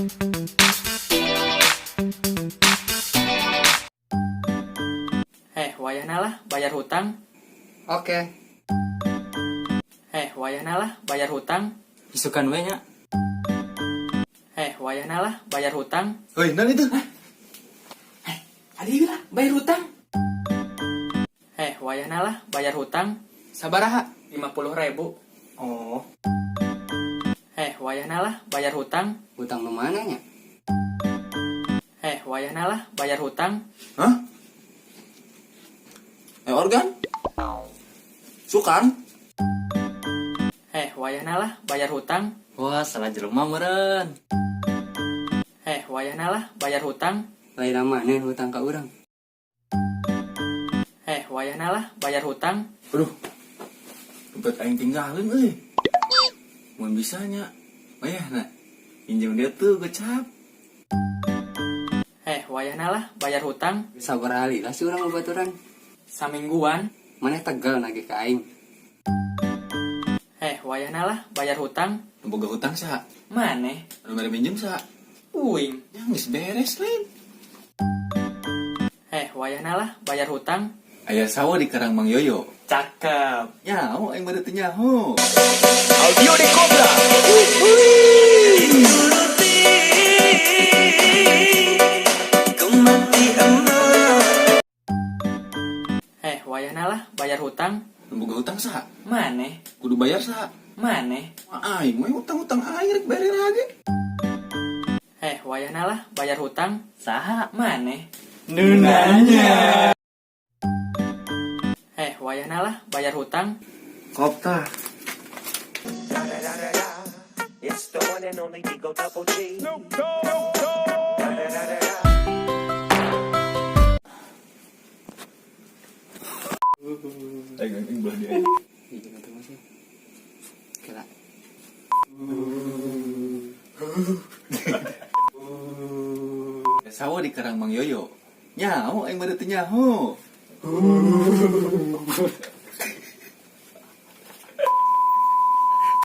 Heh, wayahna lah bayar hutang. Oke. Heh, wayahna lah bayar hutang. Isukan we nya. Heh, wayahna lah bayar hutang. Hei, nan itu. Heh, adi lah bayar hutang. Heh, wayahna lah bayar hutang. Sabaraha? 50.000. Oh. Heh, wayahna lah bayar hutang. Hutang nu mana nya? Heh, wayahna lah bayar hutang. Hah? Organ? Sukan? Heh, wayahna lah bayar hutang. Wah, salah jelema meureun. Heh, wayahna lah bayar hutang. Lain maneh hutang ka urang. Heh, wayahna lah bayar hutang. Aduh. Dompet aing tinggalin euy. Mun bisa nya. Wayahna. Pinjam dia tuh gocap. Heh, wayahna lah bayar hutang. Sabaraha lila sih urang babaturan? Samingguan. Maneh tegal nagih ka aing. Heh, wayahna lah bayar hutang. Nu boga hutang saha? Maneh? Anu mere minjem saha? Uing. Ya geus beres lain. Heh, wayahna lah bayar hutang. Aya sawo di karang Mang Yoyo. Cakep. Nyaho aing mah teu nyaho. Audio de Cobra. Heh, wayahna lah bayar hutang. Nu boga hutang saha? Maneh? Kudu bayar saha? Maneh? Mah aing we hutang-hutang aing rek bayar lagi. Heh, wayahna lah bayar hutang. Saha? Maneh? Nu nanya. Heh, wayahna lah bayar hutang. Koptah. It's the one and only D-O Double G. Aing aing belah dia. Hiji atuh masih. Kela. Aya sawo di karang Mang Yoyo. Nyaho aing mah teu nyaho.